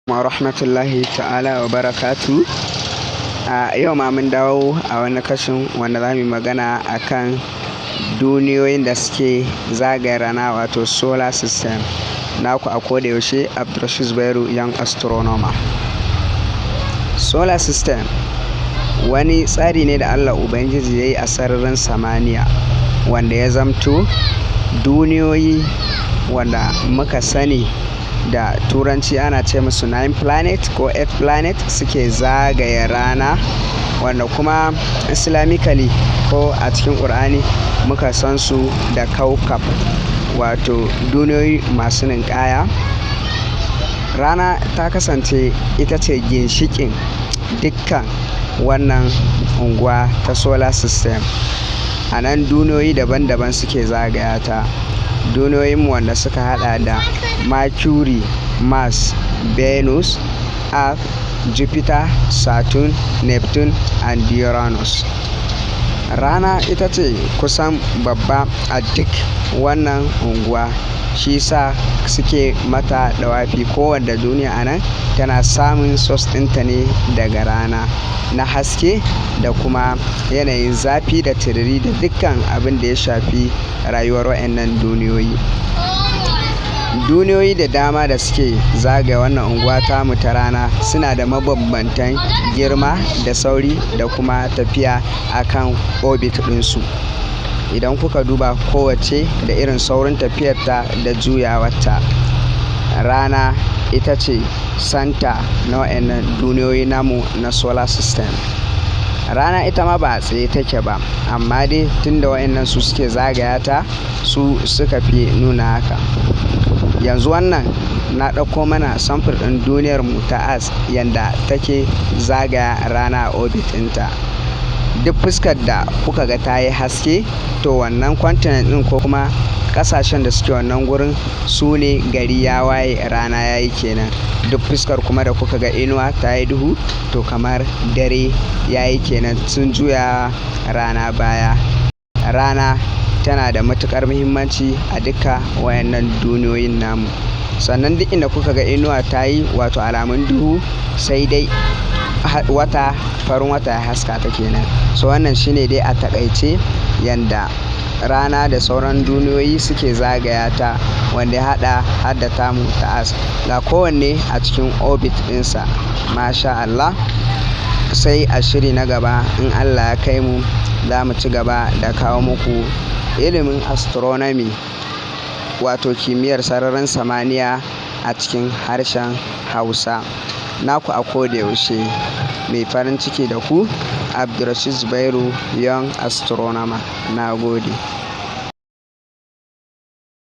Wa rahmatullahi ta'ala wa barakatu. A yau ma mun dawo a wani kashin wanda za mu yi magana a kan duniyoyin da suke zagaye rana, wato solar system. Naku a koda yaushe, Abdulrashid Zubairu, Young Astronomer. Solar system wani tsari ne da Allah Ubangiji ya yi a sararin samaniya, wanda ya zamto duniyoyi wanda muka sani da Turanci ana ce musu nine planet ko eight planet suke zagaye rana, wanda kuma Islamically ko a cikin Ƙur'ani muka san su da kaukab, wato duniyoyi masu ninƙaya. Rana ta kasance ita ce ginshiƙin dukkan wannan unguwa ta solar system. A nan duniyoyi daban-daban suke zagaya ta. Duniyoyinmu wanda suka haɗa da Mercury, Mars, Venus, Earth, Jupiter, Saturn, Neptune and Uranus. Rana ita ce kusan babba a duk wannan unguwa, shi sa suke mata ɗawafi. Kowanne duniya a nan tana samun source ɗinta ne daga rana na haske da kuma yanayin zafi da tururi da dukkan abin da ya shafi rayuwar waɗannan duniyoyi. Duniyoyi da dama da suke zagaye wannan unguwa tamu ta rana suna da mabambantan girma da sauri da kuma tafiya a kan orbit ɗinsu. Idan kuka duba, kowacce da irin saurin tafiyarta da juyawarta. Rana ita ce center na waɗannan duniyoyi namu na solar system. Rana ita ma ba a tsaye take ba, amma dai tunda waɗannan su suke zagaya ta, su suka fi nuna haka. Yanzu wannan na ɗauko mana samfur ɗin duniyar mu ta Earth, yanda take zagaya rana a orbit ɗinta. Duk fuskar da kuka ga ta yi haske, to wannan continent ɗin ko kuma ƙasashen da suke wannan gurin su ne gari ya waye, rana ya yi kenan. Duk fuskar kuma da kuka ga inuwa ta yi duhu, to kamar dare ya yi kenan, sun juya rana baya. Rana tana da matuƙar muhimmanci a duka wayannan duniyoyin namu. Sannan duk inda kuka ga inuwa ta yi, wato alamun duhu, sai dai wata, farin wata ya haska ta kenan. So wannan shine dai a taƙaice yanda rana da sauran duniyoyi suke zagaya ta, wanda ya haɗa har da tamu ta Earth. Ga kowanne a cikin orbit ɗinsa. Masha Allah. Sai a shiri na gaba, in Allah ya kai mu, za mu ci gaba da kawo muku ilimin astronomy, wato kimiyyar sararin samaniya, a cikin harshen Hausa. Naku a koda yaushe mai farin ciki da ku, Abdulrashid Zubairu, Young Astronomer. Na gode.